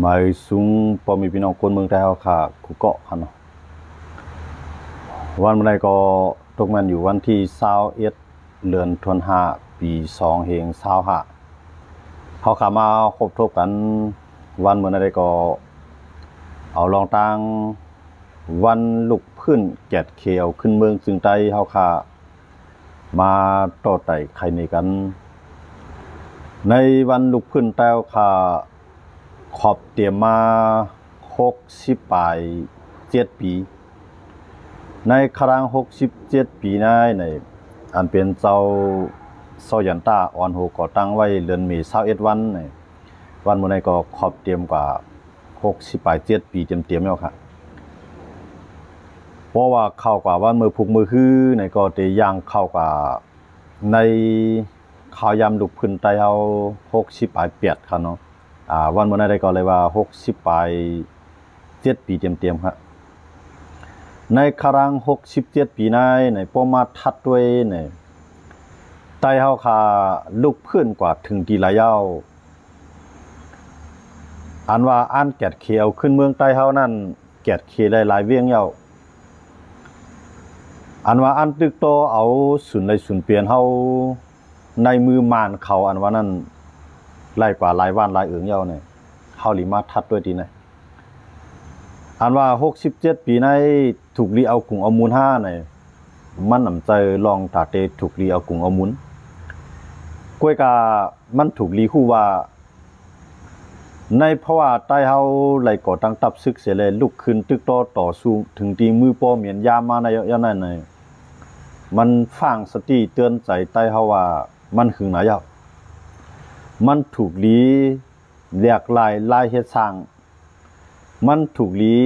ໝາຍສູງພໍ່ແມ່ພີ່ນ້ອງຄົນເມືອງໄທເຮົາຂ້າ ຄູ່ເກາະຫັ້ນເນາະ. ວັນມື້ໃດກໍຕົກແມ່ນຢູ່ວັນທີຊາວເອັດ ເດືອນທັນວາ ປີສອງພັນຊາວຫ້າ ເຮົາຂ້າມາພົບທົບກັນວັນມື້ໃດກໍເອົາລອງຕາງວັນລຸກຟື້ນແກດເຂດເອົາຂຶ້ນເມືອງເຊີງໃຕ້ເຮົາຂ້າ ມາຕໍ່ໄຕ່ໄຂເນກັນ. ໃນວັນລຸກຟື້ນແຕ່ວຂ້າຂອບເຕັມມາຫົກສິບປາຍເຈັດປີ. ໃນຄະລັງຫົກສິບເຈັດປີໃນ ໃນ ອັນເປັນເຈົ້າຊໍ້ຢັນຕາອ່ອນໂຮກໍ່ຕັ້ງໄວ້ເດືອນເມຊາວເອັດວັນໃນ ວັນມື້ໃດກໍຂອບເຕັມກວ່າຫົກສິບປາຍເຈັດປີເຕັມໆແລ້ວຄ່ະ. ເພາະວ່າເຂົ້າກວ່າວັນມື້ພຸກມື້ຮືໃນກໍໄດ້ຍ່າງເຂົ້າກວ່າໃນຄາວຍາມລຸກຟື້ນໄຕເຮົາຫົກສິບປາຍແປດຄ່ະເນາະ. ອາ ວັນມື້ໃດກໍເລີຍວ່າຫົກສິບປາຍເຈັດປີເຕັມໆຄ່ະ. ໃນຄະລັງຫົກສິບເຈັດປີໃນ ໃນ ພໍມາທັດດ້ວຍໃນ ໄຕເຮົາຂ້າລຸກຟື້ນກວ່າເຖິງທີ່ຫຼາຍເຍົາ. ອັນວ່າອັນແກດເຂດເອົາຂຶ້ນເມືອງໃຕ້ເຮົານັ້ນ ແກດເຂດໄດ້ຫຼາຍວຽງແລ້ວ. ອັນວ່າອັນຕຶກຕໍ່ເອົາສູນໄຫຼສູນປຽນເຮົາໃນມືມານເຂົາ ອັນວ່ານັ້ນ ຫຼາຍກວ່າຫຼາຍຫວ່ານຫຼາຍເອີງແລ້ວໃນ ເຮົາລີມາທັດດ້ວຍຕິໃນ ອັນວ່າຫົກສິບເຈັດປີໃນ ຖືກລີເອົາກຸງເອົາມູນຫ້າໃນ ມັນນຳໃຈລອງຕາເຕຖືກລີເອົາກຸງເອົາມູນ. ກວຍກາມັນຖືກລີຮູ້ວ່າ ໃນພາວະໃຕ້ເຮົາໄຫຼກໍ່ຕັ້ງທັບຊຶກເສຍແລ ລຸກຂຶ້ນຕຶກຕໍ່ຕໍ່ສູ້ເຖິງທີ່ມື້ປໍເໝັນຢາມມາໃນຍາມນັ້ນໃນ ມັນຝັງສະຕິເຕືອນໃຈໃຕ້ເຮົາວ່າ ມັນຫຶງໜາຍາວ. ມັນຖືກລີແຫຼກຫຼາຍລາຍເຮັດສ້າງ ມັນຖືກລີ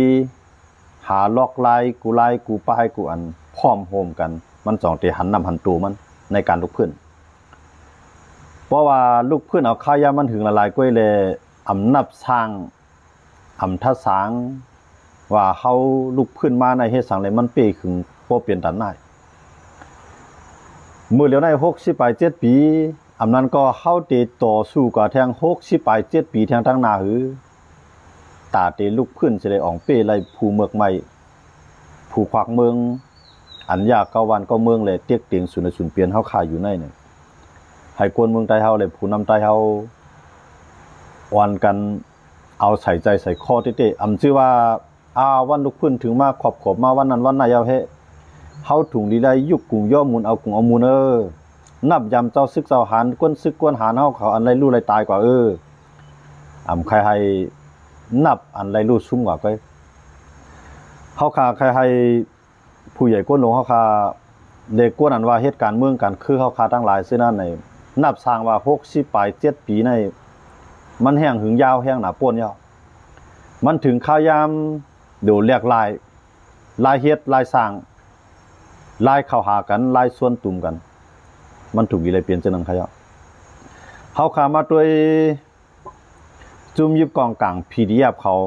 ຫາລອກລາຍ ກູລາຍ ກູປ້າຍ ກູອັນ ພ້ອມໂຮມກັນ ມັນຈອງເຕຫັນນ້ຳຫັນໂຕມັນໃນການລຸກຟື້ນ. ເພາະວ່າລຸກຟື້ນເອົາຄາວຍາມມັນຫຶງຫຼາຍໆກວ່າແລ ອຳນັບສ້າງ ອຳທັດສາງ ວ່າເຮົາລຸກຟື້ນມາໃນເຮັດສັງແລມັນເປ້ຂຶງບໍ່ເປັນຕາໜ້າຍ. ມື້ຫຼຽວໃນຫົກສິບປາຍເຈັດປີ ອຳນັ້ນກໍເຮົາເຕຕໍ່ສູ້ກວ່າແທງຫົກສິບປາຍເຈັດປີແທງຕັ້ງໜ້າຫື ຕາເຕລຸກຟື້ນຊິໄດ້ອອງເປ້ໄລ່ຜູ້ເມືອກໄມ້ ຜູ້ຄວັກເມືອງ ອັນຢາກເກົ້າບ້ານເກົ້າເມືອງ ແລະ ເຕັກເຕັງສູນໃນສູນປຽນເຮົາຂ້າຢູ່ໃນນັ້ນ ໃຫ້ຄົນເມືອງໃຕ້ເຮົາ ແລະ ຜູ້ນຳໃຕ້ເຮົາ ອ່ອນກັນເອົາໃສ່ໃຈໃສ່ຄໍເຕໆ ອຳຈື່ວ່າ ອາ ວັນລຸກຟື້ນເຖິງມາຂອບຂອບມາວັນນັ້ນວັນນັ້ນຍາວເຮ ເຮົາທຸງລີໄລຍຸກກຸງຍໍໝູນເອົາກຸງເອົາໝູນເອີ ນັບຍາມເຈົ້າຊຶກເຈົ້າຫານ ກວນຊຶກກວນຫານເຮົາເຂົາອັນໄລຮູ້ໄລຕາຍກວ່າເອີ ອຳໃຄໃຫ້ນັບອັນໄລຮູ້ຊຸມກວ່າເກີຍ. ເຮົາຂ້າໃຄໃຫ້ ຜູ້ໃຫຍ່ກົນຫຼວງເຮົາຂ້າ ແລະ ກວນອັນວ່າເຮັດການເມືອງການຄືເຮົາຂ້າທັງຫຼາຍເຊິ່ງນັ້ນໃນ ນັບສ້າງວ່າຫົກສິບປາຍເຈັດປີໃນ ມັນແຮ່ງຫຶງຍາວແຮ່ງໜາໂພນຍາວ ມັນເຖິງຄາວຍາມໂດແຫຼກຫຼາຍ ລາຍເຮັດລາຍສ້າງ ລາຍເຂົ້າຫາກັນ ລາຍຊວນຕຸມກັນ ມັນຖືກດີໄດ້ເປັນເຊັ່ນນັ້ນຂະເຈົ້າ. ເຮົາຂ້າມາດ້ວຍ ຈຸ້ມຢິບກອງກາງ ພີດີເອັຟ ເຂົາ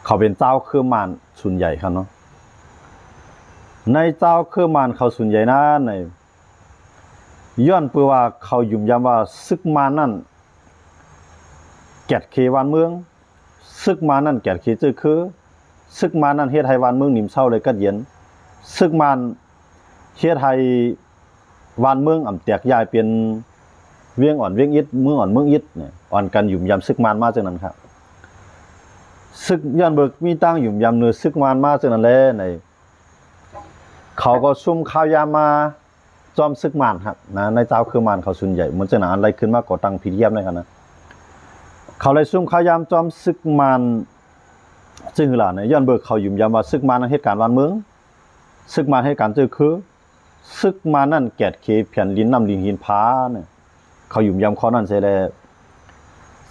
ເຂົາເປັນຊາວເຄີມານສ່ວນໃຫຍ່ຄັນເນາະ ໃນຊາວເຄີມານເຂົາສ່ວນໃຫຍ່ນັ້ນ ຍ້ອນເພາະວ່າເຂົາຢືນຢັນວ່າຊຶກມານນັ້ນແກດເຂວານເມືອງ ຊຶກມານນັ້ນແກດເຂເຈີຄື ຊຶກມານນັ້ນເຮັດໃຫ້ວານເມືອງໜິມເຊົາ ແລະ ກັດເຢັນ ຊຶກມານເຮັດໃຫ້ ວານເມືອງອຳແຕກຢາຍເປັນວຽງອ່ອນວຽງອິດ ເມືອງອ່ອນເມືອງອິດ ອອນກັນຢືນຢັນຊຶກມານມາຈັ່ງນັ້ນຄັບ. ຊຶກຍ້ອນເບີກມີຕັ້ງຢືນຢັນເໜືອຊຶກມານມາຈັ່ງນັ້ນແລໃນ ເຂົາກໍຊຸມຄາວຍາມມາຈອມຊຶກມານຄັບນະ ໃນຊາວເຄືອມານເຂົາສ່ວນໃຫຍ່ ເໝືອນຈັ່ງນັ້ນອັນໄລຂຶ້ນມາກໍ່ຕັ້ງພີດີເອັຟໃນຂະນະ ເຂົາໄລຊຸມຄາວຍາມຈອມຊຶກມານ ຈຶ່ງລະໃນ ຍ້ອນເບີກເຂົາຢືນຢັນວ່າຊຶກມານນັ້ນເຮັດການວານເມືອງ ຊຶກມານເຮັດການເຈີຄື ຊຶກມານນັ້ນແກດເຂແຜ່ນດິນນ້ຳດິນຫີນຜາ ເຂົາຢືນຢັນຂໍ້ນັ້ນໃສ່ແລ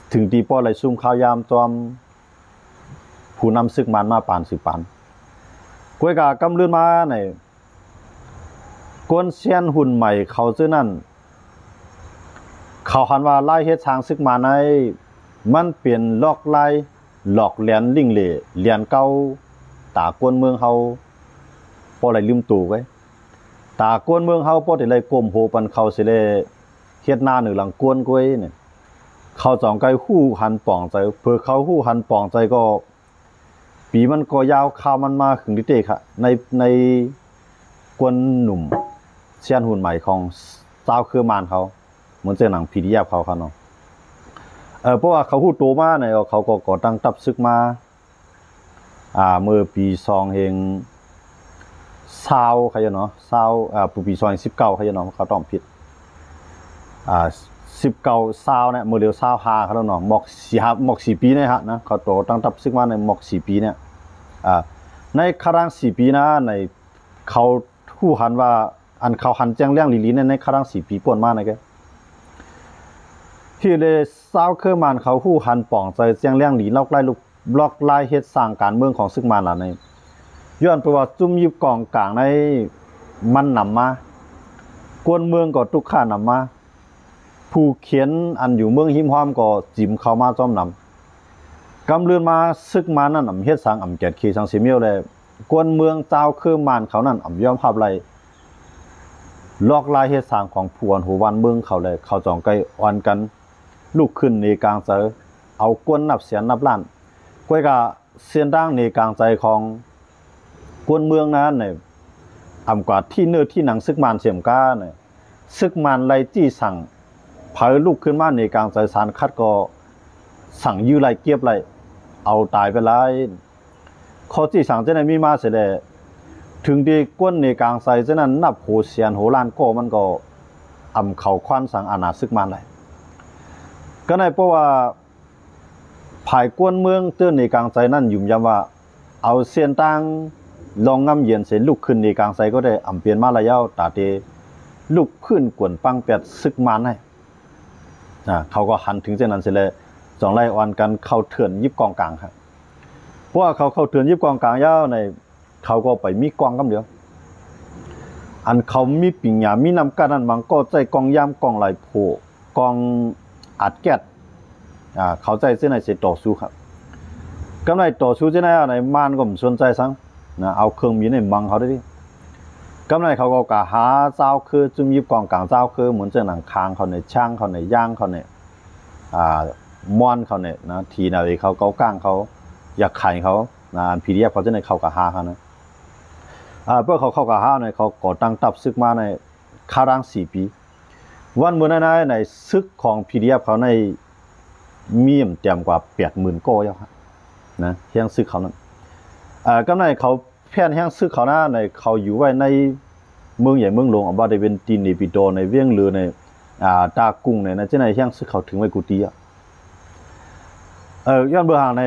ເຖິງທີ່ປ້ອໄດ້ຊຸມຄາວຍາມຈອມ ຜູ້ນຳຊຶກມານມາປານສືບປານ ກວຍກາກຳເລີນມາໃນ ກົນຊຽນຮຸ່ນໃໝ່ເຂົາເຈົ້ານັ້ນ ເຂົາຫັນວ່າລາຍເຮັດສ້າງຊຶກມານໃນ ມັນເປັນລອກລາຍ ຫຼອກແຫຼນລິ້ງເຫຼ ແຫຼນເກົ່າ ຕາກວນເມືອງເຮົາພໍໄດ້ລືມໂຕໄວ້ ຕາກວນເມືອງເຮົາພໍໄດ້ໄລ່ກົ້ມໂຫປັນເຂົາເສຍແລ ເຮັດໜ້າໜືອຫຼັງກວນກວຍນີ້ ເຂົາຈອງໄກຮູ້ຫັນປອງໃຈ, ເຜີເຂົາຮູ້ຫັນປອງໃຈກໍ ປີມັນກໍຍາວ, ຄາວມັນມາຂຶງຕິເຕກະ ໃນ ໃນກວນໜຸ່ມຊຽນຮຸ່ນໃໝ່ຂອງຊາວເຄືອມານເຂົາ ເໝືອນຈັ່ງໜັງ ພີດີເອັຟ ເຂົາ ເຂົາເນາະ. ເອີ ເພາະວ່າເຂົາຮູ້ໂຕມານີ້ ເຂົາກໍກໍ່ຕັ້ງທັບເສິກມາ ອ່າ ເມື່ອປີສອງພັນຊາວ ເຂົາເຈົ້າເນາະ ຊາວ ອ່າ ປີສອງພັນສິບເກົ້າ ເຂົາເຈົ້າເນາະ ເຂົາຕ້ອງຜິດ ອ່າ ສິບເກົ້າ ຊາວເນຍ ມື້ດຽວຊາວຫ້າ ເຂົາເນາະ ໝອກສີ່ ໝອກສີ່ປີນີ້ຮະນະ ເຂົາກໍ່ຕັ້ງທັບເສິກມາໃນໝອກສີ່ປີນີ້ ອ່າ ໃນຄະນະສີ່ປີນະ ໃນ ເຂົາຮູ້ຫັນວ່າ ອັນເຂົາຫັນແຈ້ງແຈ້ງຫຼີຫຼີໃນ ໃນຄະນະສີ່ປີປ່ວນມານີ້ ທີ່ໄດ້ຊາວເຄີມານເຂົາຮູ້ຫັນປອງໃຈແຈ້ງແຈ້ງຫຼີຫຼອກລາຍ ລອກລາຍເຮັດສ້າງການເມືອງຂອງເສິກມານລາວນີ້ ຍ້ອນເພາະວ່າຈຸ້ມຢິບກອງກາງໃນມັນນຳມາ ກວນເມືອງກໍຕຸກຂານຳມາ ຜູ້ເຂັນອັນຢູ່ເມືອງຮິມຫ້ອມກໍຈິມເຂົ້າມາຈອມນຳ. ກຳເລື່ອນມາເສິກມານນັ້ນອຳເຮັດສັງອຳແກດເຄສັງເສມຽວ ແລະ ກວນເມືອງຊາວເຄີມານເຂົານັ້ນອຳຍອມຮັບໄລ່ ລອກລາຍເຮັດສ້າງຂອງຜູ້ອັນໂຫບ້ານເມືອງເຂົາ ແລະ ເຂົາຈອງໄກອ່ອນກັນລຸກຂຶ້ນເນກາງໃຈ ເອົາກວນນັບແສນນັບລ້ານ. ກ້ວຍກະເສັ້ນທາງເນກາງໃຈຂອງກວນເມືອງນັ້ນ ອຳກວ່າທີ່ເນື້ອທີ່ໜັງເສິກມານເສມກາ ເສິກມານໄລ່ຈີ້ສັງ ໃຜລຸກຂຶ້ນມາເນກາງໃຈສານຂັດກໍສັງຢື້ໄລ່ເກັບໄລ່ ເອົາຕາຍໄປຫຼາຍ. ຂໍ້ຈີ້ສັງເຊັ່ນນັ້ນມີມາເສຍແລ້ວ ເຖິງທີ່ກວນເນກາງໃຈເຊັ່ນນັ້ນນັບໂຫແສນໂຫລ້ານກໍມັນກໍອຳເຂົ້າຄວານສັງອານາເສິກມານໄດ້. ກໍໃນເພາະວ່າ ຝ່າຍກວນເມືອງເຕີນເນກາງໃຈນັ້ນຢືນຢັນວ່າ ເອົາເສັ້ນທາງລອງງາມເຢັນເສຍລຸກຂຶ້ນເນກາງໃຈກໍໄດ້ອຳປ່ຽນມາລະຍາວ ຕາເຕລຸກຂຶ້ນກວນປັງແປດເສິກມານໃຫ້ ອ່າ ເຂົາກໍຫັນເຖິງເຊັ່ນນັ້ນເສຍແລ້ວ ຈອງໄລ່ອ່ອນກັນເຂົ້າເຖື່ອນຢິບກອງກາງ ເພາະວ່າເຂົາເຂົ້າເຖື່ອນຢິບກອງກາງຍາວໃນ ເຂົາກໍໄປມີກອງກຳດຽວ ອັນເຂົາມີປິງຍາ ມີນຳການນັ້ນ ມັນກໍໃຊ້ກອງຢາມ ກອງໄລ່ໂພ ກອງອັດແກັດ ອ່າ ເຂົາໃຊ້ເຊັ່ນນັ້ນເສຍຕໍ່ສູ້ ກຳໄດ້ຕໍ່ສູ້ເຊັ່ນນັ້ນໃນມານກໍບໍ່ສົນໃຈສັງນະ ເອົາເຄື່ອງບິນໃຫ້ມັງເຂົາໄດ້ ກຳໄດ້ເຂົາກໍກະຫາຊາວເຄີຈຸ້ມຢິບກອງກາງຊາວເຄີ ເໝືອນຈັ່ງໜັງຄາງເຂົາໃນ ຊາງເຂົາໃນ ຢາງເຂົາໃນ ອ່າ ມອນເຂົາໃນນະ ທີນາເວເຂົາ ເກົາກາງເຂົາ ຢາກຂາຍເຂົາ ນະ ອັນ PDF ເຂົາຈັ່ງໃດເຂົາກໍຫາເຂົານະ ອ່າ ເພາະເຂົາ ເຂົາກໍຫາໃນ ເຂົາກໍ່ຕັ້ງທັບເສິກມາໃນຄາດາງສີ່ປີ ວັນມື້ໃນ ໃນເສິກຂອງ PDF ເຂົາໃນມີແຕ່ມກວ່າແປດໝື່ນກໍຍາວນະ ແຮງເສິກເຂົານັ້ນ ອ່າ ກຳໃນເຂົາແຜ່ນແຮງເສິກເຂົານະ ໃນເຂົາຢູ່ໄວ້ໃນເມືອງໃຫຍ່ເມືອງຫຼວງ ອຳວ່າໄດ້ເປັນຕີນເນປີໂຕ ໃນວຽງເລີ ໃນ ອ່າ ຕາກຸງ ໃນ ໃນຈັ່ງໃດແຮງເສິກເຂົາເຖິງໄວ້ກູຕີ ເອີ ຍ້ອນເບິ່ງຫາໃນ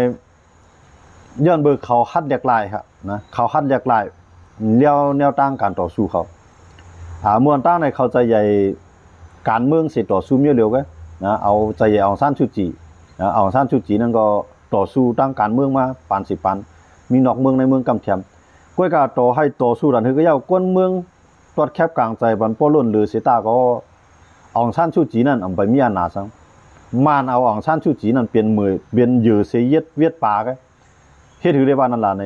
ຍ້ອນເບິ່ງເຂົາຮັດແຫຼກຫຼາຍ ນະ ເຂົາຮັດແຫຼກຫຼາຍແນວ ແນວທາງການຕໍ່ສູ້ເຂົາ ອ່າ ເມື່ອຕ່າງໃນເຂົາໃຈໃຫຍ່ການເມືອງເສຍຕໍ່ສູ້ມຽວລຽວກັນນະ ເອົາໃຈໃຫຍ່ອອງຊານຊູຈີ ນະ ອອງຊານຊູຈີນັ້ນກໍຕໍ່ສູ້ທາງການເມືອງມາປານສິປານ ມີນອກເມືອງໃນເມືອງກຳແຖມ ກ້ວຍກະຕໍ່ໃຫ້ຕໍ່ສູ້ດັນຫຶກກະເຍົາ ກວນເມືອງ ຕອດແຄບກາງໃຈປັນປໍລົ້ນເຫຼືອເສຍຕາກໍ ອອງຊານຊູຈີນັ້ນອຳໄປມີອານາສັງ ມານເອົາອອງຊານຊູຈີນັ້ນເປັນເໝີ ເປັນເຫຍື່ອເສຍເຢັດ ວຽດປາກະ ເຮັດໃຫ້ໄດ້ວ່ານັ້ນລະໃນ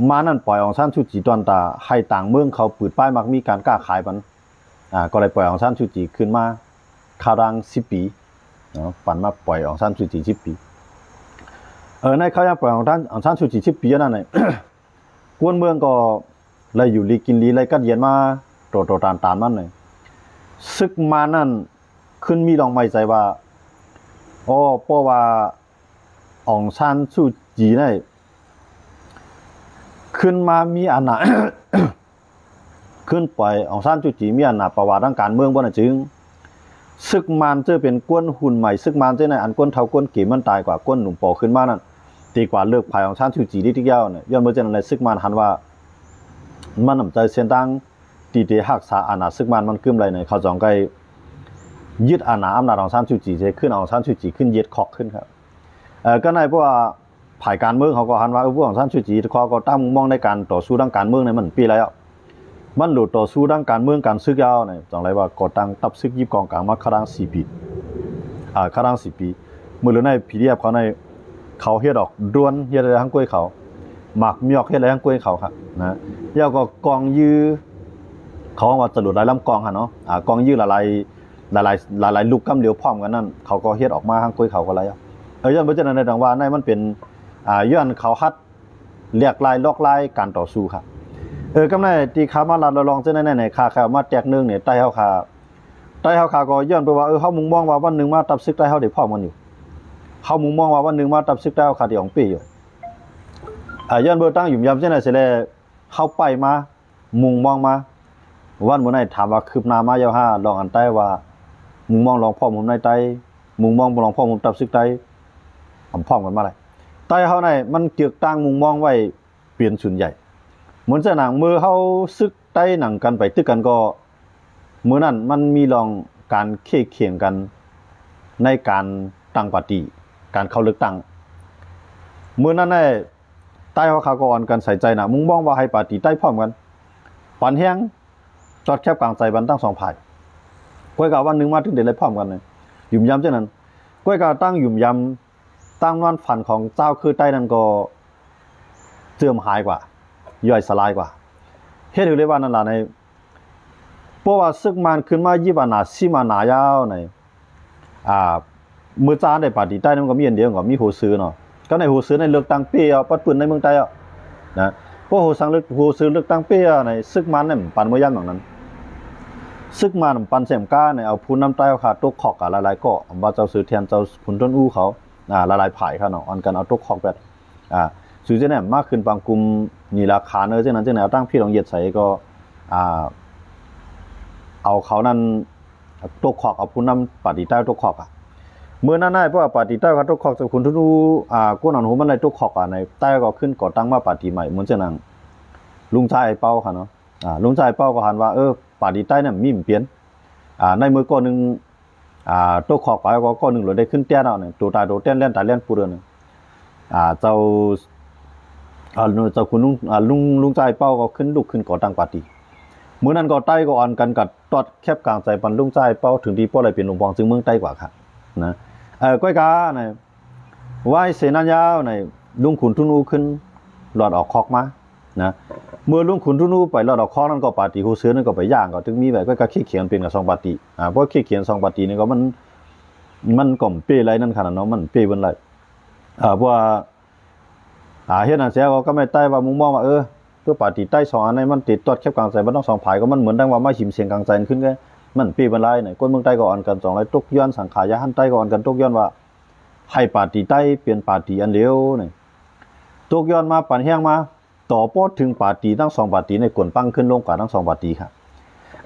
ມານນັ້ນປ່ອຍອອງຊານຊູຈີຕອນຕາ ໃຫ້ຕ່າງເມືອງເຂົາປືດປ້າຍມັກມີການຄ້າຂາຍປັນ ອ່າ ກໍໄດ້ປ່ອຍອອງຊານຊູຈີຂຶ້ນມາຄາດາງສິບປີເນາະ ປັນມາປ່ອຍອອງຊານຊູຈີສິບປີ ເອີ ໃນຄາວຍາມປ່ອຍອອງຊານ ອອງຊານຊູຈີສິບປີນັ້ນ ກວນເມືອງກໍໄດ້ຢູ່ດີກິນດີ ໄດ້ກັດເຢັນມາຕໍ່ໆຕານໆມານີ້ ເສິກມານນັ້ນຂຶ້ນມີດອກໄມ້ໃຈວ່າ ອໍ ເພາະວ່າອອງຊານຊູຈີໄດ້ຂຶ້ນມາມີອານາ ຂຶ້ນໄປ ອອງຊານຊູຈີມີອານາປະຫວາດທາງການເມືອງບໍ່ນັ້ນຈຶ່ງ ເສິກມານເຈີເປັນກວນຮຸ່ນໃໝ່ ເສິກມານເຈີໃນອັນກວນເຖົ້າກວນເກມັນຕາຍກວ່າ ກວນໜຸ່ມປໍຂຶ້ນມານັ້ນ ດີກວ່າເລີກພາຍອອງຊານຊູຈີດີຕິກຍາວນະ ຍ້ອນເມື່ອຈັ່ງນັ້ນແລະ ເສິກມານຫັນວ່າ ມັນນຳໃຈເສັ້ນທາງທີ່ຈະຮັກສາອານາເສິກມານມັນກຶ້ມໄດ້ໃນ ເຂົາຈອງໄກຍຶດອານາອຳນາດອອງຊານຊູຈີ ຈະຂຶ້ນເອົາອອງຊານຊູຈີຂຶ້ນເຢັດຄອກຂຶ້ນ ເອີ ກໍໃນເພາະວ່າ ຝ່າຍການເມືອງເຂົາກໍຫັນວ່າ ເອີ ພວກອອງຊານຊູຈີເຂົາກໍຕັ້ງມຸມມອງໃນການຕໍ່ສູ້ທາງການເມືອງໃນມັນປີແລ້ວ ມັນໂດດຕໍ່ສູ້ທາງການເມືອງການເສິກຍາວໃນ ຈັ່ງໃດວ່າກໍ່ຕັ້ງທັບເສິກຢິບກອງກາງມາຄາດາງສີ່ປີ ອ່າ ຄາດາງສີ່ປີ ມື້ເຫຼືອໃນ PDF ເຂົາໃນ ເຂົາເຮັດອອກດວນ ເຮັດໃຫ້ທັງກ້ວຍເຂົາ ໝາກມຽກເຮັດໃຫ້ທັງກ້ວຍເຂົາ ນະ ແລ້ວກໍກອງຢື້ ເຂົາເອີ້ນວ່າຈະຫຼວດຫຼາຍລຳກອງຫັ້ນເນາະ ອ່າ ກອງຢື້ຫຼາຍໆ ຫຼາຍໆ ຫຼາຍໆລຸກກຳດຽວພ້ອມກັນນັ້ນ ເຂົາກໍເຮັດອອກມາ ທາງກວຍເຂົາກໍຫຼາຍ. ເອີ ຍ້ອນເປັນຈັ່ງນັ້ນ ໄດ້ດັ່ງວ່າ ໃນມັນເປັນ ອ່າ ຍ້ອນເຂົາຮັດແຫຼກລາຍ ລອກລາຍການຕໍ່ສູ້ຄັບ. ເອີ ກຳໃນທີ່ຂ້າມາລັດລອງໆ ຈັ່ງນັ້ນ ໃນຂ້າ ຂ້າເອົາມາແຕກໜຶ່ງນີ້ ໃຕ້ເຮົາຂ້າ ໃຕ້ເຮົາຂ້າກໍຍ້ອນເພາະວ່າ ເອີ ເຮົາມຸງມອງວ່າ ວັນໜຶ່ງມາ ຕັບສຶກໃຕ້ເຮົາໄດ້ພ້ອມກັນຢູ່. ເຮົາມຸງມອງວ່າ ວັນໜຶ່ງມາ ຕັບສຶກໃຕ້ເຮົາຂ້າໄດ້ອອງເປ້ຢູ່. ອ່າ ຍ້ອນເບິ່ງຕັ້ງຫຍຸມຢຳ ຈັ່ງນັ້ນເສຍແລ້ວ ເຮົາໄປມາ ມຸງມອງມາ ວັນມື້ໃນຖາມວ່າຄືບໜ້າມາຢາວຫາ ລອງອັນໃຕ້ວ່າ ມຸງມອງລອງພ້ອມຮົມໃນໃຕ້ ມຸງມອງລອງພ້ອມຮົມຕັບຊຶກໃຕ້ ອຳພ້ອມກັນມາໄດ້. ໃຕ້ເຮົາໃນມັນເກີກຕັ້ງມຸງມອງໄວ້ເປັນສ່ວນໃຫຍ່. ເໝືອນເຊັ່ນໜັງ ເມື່ອເຮົາຊຶກໃຕ້ໜັງກັນໄປຕຶກກັນກໍ ມື້ນັ້ນມັນມີລອງການເຄກຂຽງກັນໃນການຕັ້ງປາຕີ້ ການເຂົ້າເລືອກຕັ້ງ. ມື້ນັ້ນໃນ ໃຕ້ເຮົາຂ້າກໍອ່ອນກັນໃສ່ໃຈນະ ມຸງມອງວ່າໃຫ້ປາຕີ້ໃຕ້ພ້ອມກັນ ປັນແຮງ ຕອດແຄບກາງໃຈບັນທັງສອງຝ່າຍ ກ້ວຍກະວັນໜຶ່ງມາເຖິງໄດ້ໄດ້ພ້ອມກັນນະ ຫຍຸມຢຳຈັ່ງນັ້ນ. ກ້ວຍກະຕັ້ງຫຍຸມຢຳ ຕັ້ງນອນຝັນຂອງຊາວຄືໃຕ້ນັ້ນກໍເສື່ອມຫາຍກວ່າ ຍ່ອຍສະລາຍກວ່າ. ເຮັດໃຫ້ເລີຍວ່ານັ້ນລະໃນ ເພາະວ່າຊຶກມານຂຶ້ນມາຢິບອານາ ຊິມອານາຍາວໃນ ອ່າ ມື້ຈານໄດ້ປາຕີ້ໃຕ້ນັ້ນມັນກໍມີອັນດຽວ ກໍມີໂຮຊືເນາະ ກໍໃນໂຮຊືໃນເລືອກຕັ້ງເປ້ເອົາ ປັດປືນໃນເມືອງໃຕ້ເອົານະ. ເພາະໂຮຊືເລືອກ ໂຮຊືເລືອກຕັ້ງເປ້ເອົາໃນ ຊຶກມານນັ້ນປັນເມືອຍາມໜັງນັ້ນ ຊຶກມານປັນແຊມກ້າໃນ ເອົາຜູ້ນຳໃຕ້ເຮົາຂ້າຕົກຂອກກະຫຼາຍໆກໍ ອຳວ່າເຈົ້າຊື່ແທນ ເຈົ້າຂຸນທົນອູເຂົາ ອ່າ ຫຼາຍໆຝ່າຍຂ້າເນາະ ອ່ອນກັນເອົາຕົກຂອກແບບ ອ່າ ຊື່ຈັ່ງໃດມາຂຶ້ນປາງກຸ່ມນີ້ລາຄາເນາະ ຈັ່ງນັ້ນຈັ່ງນັ້ນ ເອົາຕັ້ງພີ້ລອງຢຽດໃສ່ກໍ ອ່າ ເອົາເຂົານັ້ນຕົກຂອກ ເອົາຜູ້ນຳປາຕີ້ໃຕ້ຕົກຂອກອະ. ມື້ນັ້ນນາຍ ເພາະວ່າປາຕີ້ໃຕ້ເຂົາຕົກຂອກຈາກຂຸນທຸນອູ ອ່າ ກົນອັນໂຫມັນໄດ້ຕົກຂອກອະ ໃນໃຕ້ກໍຂຶ້ນກໍ່ຕັ້ງມາປາຕີ້ໃໝ່ ເໝືອນຈັ່ງນັ້ນ ລຸງຊາຍເປົາຂ້າເນາະ ອ່າ ລຸງຊາຍເປົາກໍຫັນວ່າ ເອີ ປາຕີ້ໃຕ້ນັ້ນມີມັນປ່ຽນ ອ່າ ໃນເມື່ອກ້ອນໜຶ່ງ ອ່າ ຕົກຂອກໄປກໍກ້ອນໜຶ່ງໂລດໄດ້ຂຶ້ນແຕ່ນເອົານີ້ ໂຕຕາຍໂຕແຕ່ນ ແລ່ນຕາຍແລ່ນປູດເດີນ ອ່າ ເຈົ້າ ອ່າ ເຈົ້າຄຸນລຸງ ອ່າ ລຸງ ລຸງຊາຍເປົາກໍຂຶ້ນລຸກຂຶ້ນກໍ່ຕັ້ງປາຕີ້. ມື້ນັ້ນກໍໃຕ້ກໍອ່ອນກັນກັບຕອດແຄບກາງໃຈປັນລຸງຊາຍເປົາ ເຖິງທີ່ພໍໄດ້ເປັນຫຼວງພໍ່ຈຶ່ງເມືອງໃຕ້ກວ່າຄັກນະ. ເອີ ກ້ອຍການະ ວາຍເສຍນັ້ນຍາວໃນ ລຸງຂຸນທຸນອູຂຶ້ນລອດອອກຄອກມາ ນະ ເມື່ອລຸງຂຸນທຸນອູໄປລອດອອກຄອກນັ້ນກໍ ປາຕີ້ໂຮເຊີນັ້ນກໍໄປຢ່າງ ກໍຈຶ່ງມີໄວ້ ກໍເຄກຂຽງເປັນກັນສອງປາຕີ້ ອ່າ ເພາະເຄກຂຽງສອງປາຕີ້ນີ້ກໍມັນ ມັນກໍເປໄລນັ້ນຂະໜາດເນາະ ມັນເປເບິ່ນໄລ ອ່າ ເພາະວ່າ ອ່າ ເຮັດອັນເສຍກໍ ກໍແມ່ນໃຕ້ວ່າມຸງມອງວ່າ ເອີ ຕົວປາຕີ້ໃຕ້ສອງອັນນີ້ມັນຕິດຕອດແຄບກາງໃຈ ມັນຕ້ອງສອງຝ່າຍ ກໍມັນເໝືອນດັ່ງວ່າມາຫິມສຽງກາງໃຈຂຶ້ນ ກໍມັນເປເບິ່ນໄລ ໃນຄົນເມືອງໃຕ້ກໍອ່ອນກັນສອງໄລ ຕົກຍ້ອນສັງຂາຍາຫັ້ນ ໃຕ້ກໍອ່ອນກັນຕົກຍ້ອນວ່າ ໃຫ້ປາຕີ້ໃຕ້ເປັນປາຕີ້ອັນດຽວນີ້ ຕົກຍ້ອນມາປັນແຮງມາ ຕໍ່ພໍເຖິງປາຕີ້ທັງສອງປາຕີ້ໃນກົນປັງຂຶ້ນລົງກວ່າທັງສອງປາຕີ້ຄ່ະ.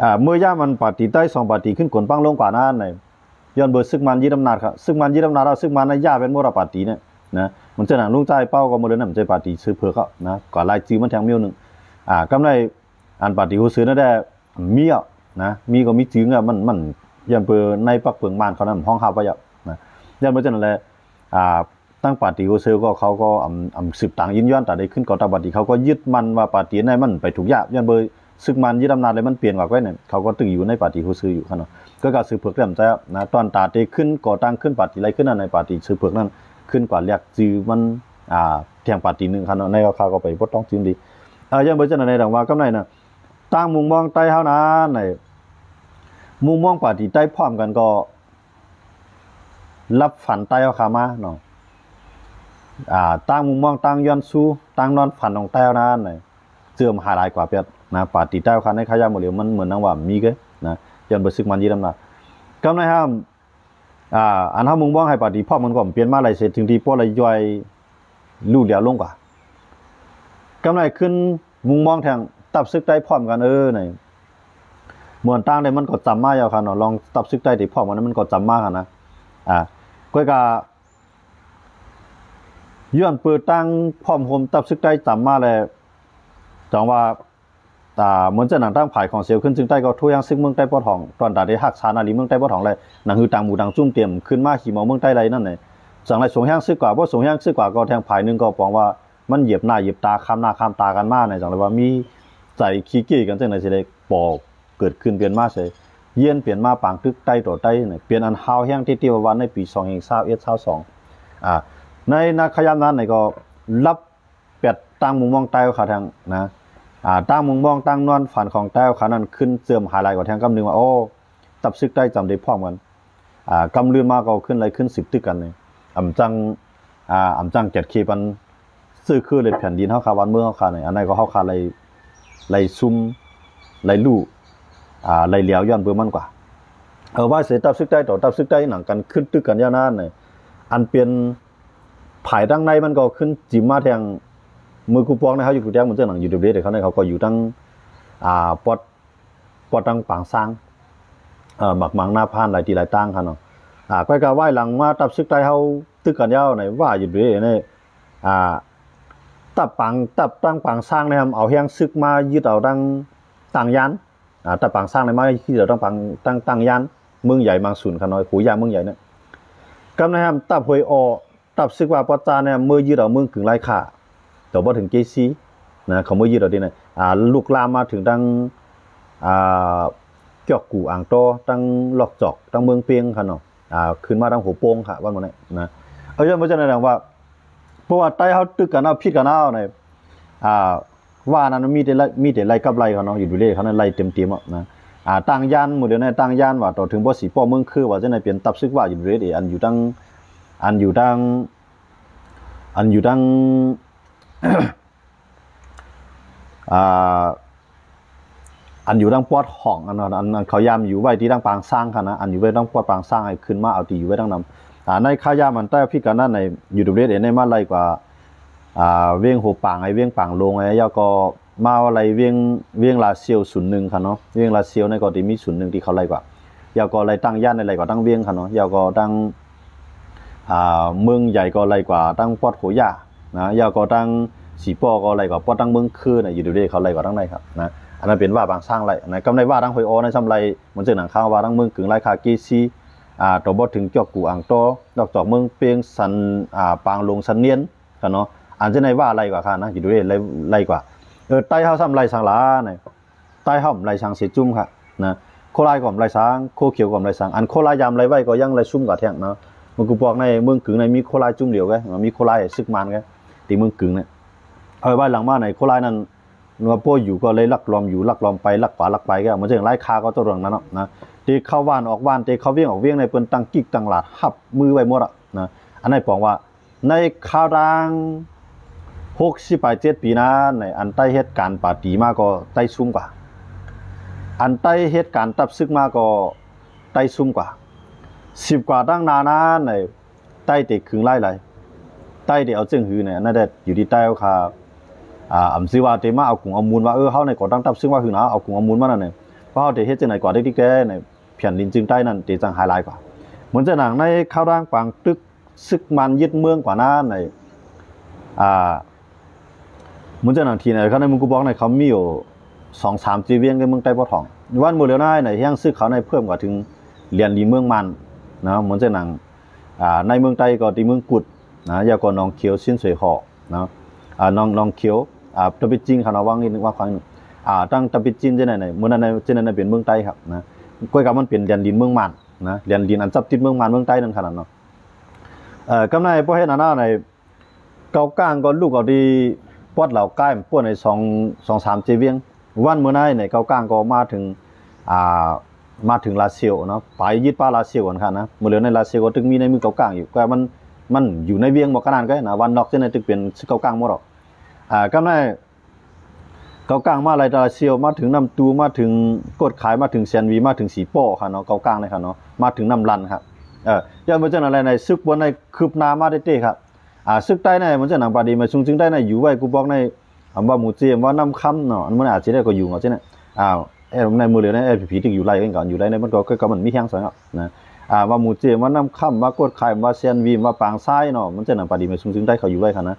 ອ່າ ເມື່ອຍາມອັນປາຕີ້ໃຕ້ສອງປາຕີ້ຂຶ້ນກົນປັງລົງກວ່ານັ້ນ ຍ້ອນເບີຊຶກມານຍຶດອຳນາດຄ່ະ ຊຶກມານຍຶດອຳນາດແລ້ວ ຊຶກມານນະຢາແມ່ນໝົດປາຕີ້ນີ້ນະ ມັນຈະໜັງລຸງຊາຍເປົາກໍບໍ່ໄດ້ນຳໃຈປາຕີ້ຊືເຜືອກເນາະ ກໍລາຍຈື່ມັນແທ່ງມ້ຽວໜຶ່ງ ອ່າ ກຳໄລ ອັນປາຕີ້ໂຮເຊີນັ້ນແຫຼະ ມີເອົານະ ມີກໍມີຈຶງອະ ມັນ ມັນ ຢ້ານເປີໃນປັກເປິງມານເຂົານັ້ນຮອງຮັບໄວ້ເອົານະ ຢ້ານເປີຈັ່ງນັ້ນແຫຼະ ອ່າ ຕັ້ງປາຕີ້ໂຮເຊີກໍ ເຂົາກໍ ອຳ ອຳ ສືບຕາງຍິນຍອນ ຕາໄດ້ຂຶ້ນກໍ່ຕັ້ງປາຕີ້ ເຂົາກໍຍຶດໝັ້ນວ່າປາຕີ້ນັ້ນມັນໄປທຸກຢ່າງ ຢ້ານເປີຊຶກມານຍຶດອຳນາດແລ້ວມັນປ່ຽນວ່າໄວ້ນັ້ນ ເຂົາກໍຕຶງຢູ່ໃນປາຕີ້ໂຮເຊີຢູ່ຫັ້ນເນາະ ກໍຄືຊືເຜືອກແຫຼມໃຈນະ ຕອນຕາໄດ້ຂຶ້ນກໍ່ຕັ້ງຂຶ້ນປາຕີ້ໄລຂຶ້ນນັ້ນ ໃນປາຕີ້ຊືເຜືອກນັ້ນ ຂຶ້ນກວ່າແລກຈື່ມັນ ອ່າ ແທ່ງປາຕີ້ໜຶ່ງຫັ້ນເນາະ ໃນເຮົາຂ້າກໍໄປບໍ່ຕ້ອງຈິງດີ ເອີ ຢ່າງເບີຈັ່ງໃດ ດັ່ງວ່າກຳໄລນະ ຕ່າງມຸມມອງໃຕ້ເຮົານັ້ນ ມຸມມອງປາຕີ້ໃຕ້ພ້ອມກັນກໍ ລັບຝັນໃຕ້ເຮົາຂ້າມາເນາະ ອ່າ ຕ່າງມຸມມອງ ຕ່າງຍ້ອນຊູ ຕ່າງນອນຝັນຂອງໃຕ້ເຮົານັ້ນ ເສື່ອມຫາຍຫຼາຍກວ່າແປດນະ ປາຕີ້ໃຕ້ເຮົາຂ້າໃນຂະຍາມບໍ່ເຫຼວ ມັນເໝືອນດັ່ງວ່າມີເກີນນະ ຍ້ອນເບີຊຶກມານຍຶດອຳນາດ ກຳໄລຫ້າມ ອ່າ ອັນເຮົາມຸມມອງໃຫ້ປາຕີ້ພ້ອມກັນກໍປ່ຽນມາຫຼາຍເສດ ເຖິງທີ່ພໍໄດ້ຍ່ອຍ ຫຼຸດຫຼຽວລົງກວ່າ ກຳໄລຂຶ້ນມຸມມອງແທ່ງ ຕັບຊຶກໃຕ້ພ້ອມກັນ ເອີ ໃນ ເໝືອນຕ່າງໃດມັນກໍຈຳມາຢູ່ຄ່ະເນາະ ລອງຕັບຊຶກໃຕ້ທີ່ພ້ອມກັນ ມັນກໍຈຳມາຫັ້ນນະ ອ່າ ກ້ອຍກະ ຍ້ອນເປີດຕັ້ງພ້ອມໂຮມຕັບຊຶກໃຕ້ຈຳມາແລ້ວ ຈັ່ງວ່າ ອ່າ ເໝືອນຈະໜັງຕັ້ງຝ່າຍຂອງເຊວຂຶ້ນຊຶກໃຕ້ ກໍໂທຫາງຊຶກເມືອງໃຕ້ປອດຫອງ ຕອນຕາໄດ້ຮັກສານາລີເມືອງໃຕ້ປອດຫອງ ແລະ ໜັງຮືຕ່າງໝູ່ຕ່າງຈຸ້ມຕຽມຂຶ້ນມາຫິມເອົາເມືອງໃຕ້ໄລນັ້ນ ຈັ່ງໄດ້ສົ່ງແຮງຊຶກກວ່າ ເພາະສົ່ງແຮງຊຶກກວ່າກໍແທ່ງຝ່າຍໜຶ່ງກໍປອງວ່າ ມັນຢຽບໜ້າຢຽບຕາ ຂ້າມໜ້າຂ້າມຕາກັນມາໃນ ຈັ່ງໄດ້ວ່າມີໃຈຂີ້ເກກັນ ຈັ່ງໃດຊິໄດ້ກໍ່ເກີດຂຶ້ນປ່ຽນມາໃສ່ ຢ້ຽນປ່ຽນມາປາງຕຶກໃຕ້ຕໍ່ໃຕ້ ປ່ຽນອັນຮ້າວແຮງທີ່ຕິວ່າໃນປີສອງພັນຊາວເອັດ ຊາວສອງ ອ່າ ໃນນະຂະຍາມນັ້ນນີ້ກໍລັບແປດ ຕ່າງມຸມມອງໃຕ້ເຮົາຂ້າແທ່ງນະ ອ່າ ຕ່າງມຸມມອງ ຕ່າງນອນຝັນຂອງໃຕ້ເຮົາຂ້ານັ້ນ ຂຶ້ນເສີມຫາຍຫຼາຍກວ່າແທ່ງກຳໜຶ່ງວ່າ ໂອ້ ທັບເຊືອກໄຕ້ຈຳໄດ້ພ້ອມກັນ ອ່າ ກຳລື່ນມາກໍຂຶ້ນໄລ່ຂຶ້ນສືບຕຶກກັນນີ້ ອຳຈັ່ງ ອ່າ ອຳຈັ່ງກຽດເຄປັນຊື່ຄືເລັດແຜ່ນດິນເຮົາຂ້າ ບ້ານເມືອງເຮົາຂ້ານີ້ ອັນນັ້ນກໍເຮົາຂ້າໄລ່ ໄລ່ຊຸມ ໄລ່ຮູ້ ອ່າ ໄລ່ຫຼຽວ ຍ້ອນເບິ່ງມັນກວ່າ ເອີ ວ່າເສຍທັບເຊືອກໄຕ້ຕໍ່ທັບເຊືອກໄຕ້ຫຍັງກັນ ຂຶ້ນຕຶກກັນຍາວນານນີ້ ອັນເປັນພາຍທາງໃນມັນກໍຂຶ້ນຈິມມາແທງ ມື້ກູປອງໃນເຮົາຢູ່ແທງ ມັນເຊິ່ງໜັງຢູ່ UWSA ເຂົາໃນເຂົາກໍຢູ່ທາງ ອ່າ ປອດ ປອດທາງປາງຊາງ ເອີ ໝາກມັງນາພານ ຫຼາຍທີ່ຫຼາຍຕ່າງຫັ້ນເນາະ ອ່າ ຂ້ອຍກໍວາຍຫຼັງມາ ທັບເຊືອກໄຕ້ເຮົາຕຶກກັນຍາວໃນວ່າຢູ່ເດ້ໃນ ອ່າ ທັບປາງ ທັບທາງປາງຊາງນີ້ ເອົາແຮງຊຶກມາຍຶດເອົາທາງຕາງຢານ ອ່າ ທັບປາງຊາງນີ້ມາຍຶດເອົາທາງປາງ ທາງຕາງຢານ ເມືອງໃຫຍ່ ມັງຊຸນ ຂະນ້ອຍ ໂຂຢາ ເມືອງໃຫຍ່ນະ ກັບໃນ ທັບຫ້ວຍອໍ ທັບຊຶກວ່າປອດຈານນີ້ ເມືອຍຶດເອົາເມືອງກຶງ ລາຍຄາ ຕໍ່ບໍ່ເຖິງເຈຊີນະ ເຂົາເມືອຍຶດເອົາທີ່ນັ້ນ ອ່າ ລຸກລາມມາເຖິງທາງ ອ່າ ຈອກກູ່ ອ່າງຕໍ ທາງລອກຈອກ ທາງເມືອງເປງຫັ້ນເນາະ ອ່າ ຂຶ້ນມາທາງຫົວໂປ່ງ ຫາວັນໝົດນີ້ນະ ເອົາ ຍ້ອນວ່າຈັ່ງໃດ ແສດງວ່າ ເພາະວ່າໄຕ້ເຮົາຕຶກກັນເອົາ ຜິດກັນເອົາໃນ ອ່າ ວ່ານັ້ນມີແຕ່ໄລ່ ມີແຕ່ໄລ່ກັບໄລ່ເຂົາເນາະ UWSA ເຂົານັ້ນໄລ່ເຕັມໆ ອະນະ ອ່າ ຕາງຢ້ານ ມື້ດຽວນີ້ຕາງຢ້ານວ່າ ຕໍ່ເຖິງບໍ່ສີປ້ອ ເມືອງຄື ວ່າຈັ່ງໃດ ເປັນທັບຊຶກວ່າ UWSA ອັນຢູ່ທາງ ອັນຢູ່ທາງ ອັນຢູ່ທາງ ອ່າ ອັນຢູ່ທາງປອດຫ້ອງ ອັນ ອັນ ອັນເຂົາຢາມຢູ່ໄວ້ທີ່ທາງປາງຊາງຫັ້ນນະ ອັນຢູ່ໄວ້ທາງປອດປາງຊາງ ໃຫ້ຂຶ້ນມາເອົາທີ່ຢູ່ໄວ້ທາງນຳ ອ່າ ໃນຄາວຢາມອັນໃຕ້ຜິດກັນນັ້ນ UWSA ໄດ້ມາໄລ່ກວ່າ ອ່າ ວຽງຫົວປາງ ໄອ້ວຽງປາງໂລງ ແລ້ວກໍມາໄລ່ວຽງ ວຽງລາຊຽວ ສູນໜຶ່ງ ຫັ້ນເນາະ ວຽງລາຊຽວນັ້ນກໍທີ່ມີສູນໜຶ່ງທີ່ເຂົາໄລ່ກວ່າ ແລ້ວກໍໄລ່ຕັ້ງຢ້ານໄດ້ໄລ່ກວ່າທັງວຽງ ຫັ້ນເນາະ ແລ້ວກໍທັງ ອ່າ ເມືອງໃຫຍ່ກໍໄລ່ກວ່າທາງປອດໂຂຢານະ ແລ້ວກໍທາງສີປ້ອກໍໄລ່ກວ່າປອດທາງເມືອງຄືນະ ຢູ່ດີໆ ເຂົາໄລ່ກວ່າທາງໃດຄັບນະ ອັນນັ້ນເປັນວ່າບາງຊ້າງໄລ່ນະ ກຳໄດ້ວ່າທາງຫ້ວຍອໍໃນຊ້ຳໄລ່ ມັນເຊິ່ງໜັງຄາວວ່າທາງເມືອງກຶງ ລາຍຄາ ເຈຊີ ອ່າ ຕໍ່ບໍ່ເຖິງຈອກກູ່ ອ່າງຕໍ ນອກຈອກເມືອງເປງ ສັນ ອ່າ ປາງຫຼວງ ສັນນຽນ ກັນເນາະ ອັນເຊັ່ນໃນວ່າໄລ່ກວ່າຄ່ານະ ຢູ່ດີໄລ່ ໄລ່ກວ່າ ເອີ ໄຕ້ເຮົາຊ້ຳໄລ່ສັງຫຼານະ ໄຕ້ເຮົາໄລ່ສັງເສຈຸ້ມຄ່ານະ ໂຄລາຍກໍໄລ່ສັງ ໂຄຂຽວກໍໄລ່ສັງ ອັນໂຄລາຍຢາມໄລ່ໄວ້ກໍຍັງໄລ່ຊຸມກວ່າແທ້ງເນາະ ມັນຄືພວກໃນເມືອງກຶງໃນມີໂຄລາຍຈຸ້ມດຽວກະ ມີໂຄລາຍໃຫ້ຊຶກມານກະ ທີ່ເມືອງກຶງນະ ເອີ ໄວ້ຫຼັງມາໃນໂຄລາຍນັ້ນ ວ່າພວກຢູ່ກໍເລີຍລັກລອມຢູ່ ລັກລອມໄປ ລັກຂວາ ລັກໄປກະ ມັນເຊິ່ງຫຼາຍຄາກໍຕົວເລື່ອງນັ້ນເນາະນະ ທີ່ເຂົ້າບ້ານອອກບ້ານ ທີ່ເຂົ້າວຽງອອກວຽງໃນເພິ່ນຕັ້ງກິກຕັ້ງຫຼາດຮັບມືໄວ້ໝົດອະນະ ອັນໃນປອງວ່າ ໃນຄາວທາງຫົກສິບປາຍເຈັດປີນັ້ນ ໃນອັນໄຕ້ເຮັດການປາຕີມາກໍໄຕ້ຊຸມກວ່າ ອັນໄຕ້ເຮັດການຕັບຊຶກມາກໍໄຕ້ຊຸມກວ່າ ສິບກວ່າຕັ້ງໜ້ານັ້ນ ໃນໄຕ້ເຕະຄຶງຫຼາຍຫຼາຍ ໄຕ້ເຕະເອົາເຈິງຫື ໃນອັນນັ້ນແຫຼະ ຢູ່ທີ່ໃຕ້ເຮົາຄາ ອ່າ ອຳຊື່ວ່າເຕະມາເອົາກຸງເອົາມູນວ່າ ເອີ ເຮົາໃນກໍຕັ້ງຕັບຊຶກວ່າຫືນາ ເອົາກຸງເອົາມູນມານັ້ນ ເພາະເຮົາເຕະເຮັດຈັ່ງໃດກວ່າໄດ້ຕິກແຕ່ໃນ ແຜ່ນດິນຈຶ່ງໃຕ້ນັ້ນເຕຈັ່ງຫາຍຫຼາຍກວ່າ ເໝືອນຈະໜັງໃນຄາວທາງປາງຕຶກ ຊຶກມານຍຶດເມືອງກວ່ານັ້ນໃນ ອ່າ ເໝືອນຈະໜັງທີ່ໃນ ຄັນໃນເມືອງກູປອງໃນ ເຂົາມີຢູ່ສອງສາມເຈວຽງໃນເມືອງໃຕ້ປະທ້ອງ ວັນມື້ເຫຼືອໃນໃນແຮງຊຶກເຂົາໃນເພີ່ມກວ່າເຖິງແດນດິນເມືອງມານນະ ເໝືອນຈະໜັງ ອ່າ ໃນເມືອງໃຕ້ກໍທີ່ເມືອງກຸດນະ ແລ້ວກໍໜອງຂຽວ ຊິນສວຍຫໍ ນະ ອ່າ ໜອງ ໜອງຂຽວ ອ່າ ຕະປິດຈິງ ຄັນວ່າວາງນິດໜຶ່ງ ວາງຂວາງ ອ່າ ຕັ້ງຕະປິດຈິງຈັ່ງໃດໃນ ເມື່ອນັ້ນໃນ ຈັ່ງນັ້ນໃນເປັນເມືອງໃຕ້ຄັບນະ ກ້ວຍກາມັນເປັນແດນດິນເມືອງມານນະ ແດນດິນອັນຈັບຕິດເມືອງມານເມືອງໃຕ້ນັ້ນຂະໜາດເນາະ ເອີ ກຳໃນພໍເຮັດອັນນັ້ນໃນ ເກົາກາງກໍລຸກເອົາທີ່ປອດເຫຼົ່າກາຍ ປວນໃນສອງ ສອງສາມເຈວຽງ ວັນມື້ໃນໃນເກົາກາງກໍມາເຖິງ ອ່າ ມາເຖິງລາຊຽວເນາະ ໄປຍຶດປ່າລາຊຽວກັນຄັບນະ ມື້ເຫຼືອໃນລາຊຽວກໍຕຶກມີໃນມືເກົາກາງຢູ່ ກໍມັນ ມັນຢູ່ໃນວຽງບໍ່ຂະໜາດໃດນະ ວັນນອກຈັ່ງໃດຕຶກເປັນເກົາກາງໝົດດອກ ອ່າ ກຳໃນ ເກົາກາງມາໄລ່ຕາລາຊຽວ ມາເຖິງນ້ຳຕູ ມາເຖິງກົດຂາຍ ມາເຖິງແຊນວີ ມາເຖິງສີປ້ອຄັບເນາະ ເກົາກາງເລີຍຄັບເນາະ ມາເຖິງນ້ຳລັນຄັບ ເອີ ຍ້ອນເປັນຈັ່ງນັ້ນແຫຼະ ໃນຊຶກບວນໃນຄືບໜ້າມາເຕໆຄັບ ອ່າ ຊຶກໃຕ້ໃນ ມັນຈະໜັງປາດີມາຊຸງຈຶ່ງໄດ້ໃນ ຢູ່ໄວ້ກູບອກໃນ ອຳວ່າໝູເຈ ອຳວ່ານ້ຳຄຳເນາະ ອັນມັນອາດຊິໄດ້ກໍຢູ່ເນາະ ຈັ່ງນັ້ນ ອ່າ ໃນມື້ເຫຼືອໃນ ເອັສພີພີ ຕຶກຢູ່ໄລ່ກັນ ຢູ່ໄລ່ໃນ ມັນກໍ ກໍມັນມີແຮງສອງເນາະ ອ່າ ວ່າໝູເຈ ວ່ານ້ຳຄຳ ວ່າກົດຂາຍ ວ່າແຊນວີ ວ່າປາງຊາຍເນາະ ມັນຈະໜັງປາດີມາຊຸງຈຶ່ງໄດ້ ເຂົາຢູ່ໄວ້ຄັບນະ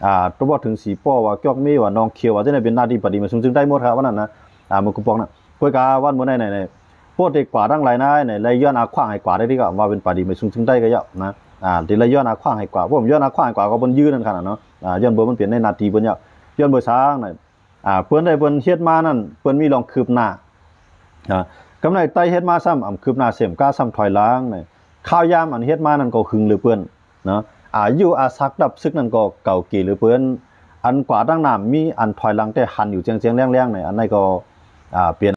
ອ່າ ຕົວບໍ່ເຖິງສີປ້ອ ວ່າຈອກເມ ວ່າໜອງຂຽວ ວ່າຈັ່ງໃດເປັນໜ້າທີ່ປະດິມາຊຸງຈຶ່ງໄດ້ໝົດຄັບ ວ່ານັ້ນນະ ອ່າ ມັນກໍປອກນະ ກວຍກາວັນມື້ໃນໃນ ພວກທີ່ກວາດທັງຫຼາຍນາຍໃນ ໄລ່ຍ້ອນອາຂວາງໃຫ້ກວາດໄດ້ທີ່ກໍວ່າເປັນປະດິມາຊຸງຈຶ່ງໄດ້ກໍເຈົ້ານະ ອ່າ ທີ່ໄລ່ຍ້ອນອາຂວາງໃຫ້ກວາດ ພວກຍ້ອນອາຂວາງໃຫ້ກວາດກໍເພິ່ນຢືນນັ້ນຂະນະເນາະ ອ່າ ຍ້ອນບໍ່ມັນເປັນໃນໜ້າທີ່ເພິ່ນເຈົ້າ ຍ້ອນບໍ່ຊ້າງໃນ ອ່າ ເພິ່ນໄດ້ເພິ່ນເຮັດມານັ້ນ ເພິ່ນມີລອງຄືບໜ້າ ນະ ກຳໃນໄຕ້ເຮັດມາຊ້ຳ ອຳຄືບໜ້າເສມກ້າຊ້ຳຖອຍຫຼັງໃນ ຄາວຍາມອັນເຮັດມານັ້ນກໍຫຶງເຫຼືອເກີນ ເນາະ ອາຍຸອາສັກດັບຊຶກນັ້ນກໍເກົ່າເກເຫຼືອເກີນ ອັນກວ່າຕັ້ງໜ້າມີອັນຖອຍຫຼັງແຕ່ຫັນຢູ່ແຈ້ງໆແຈ້ງໆໃນ ອັນໃດກໍ ອ່າ ເປັນ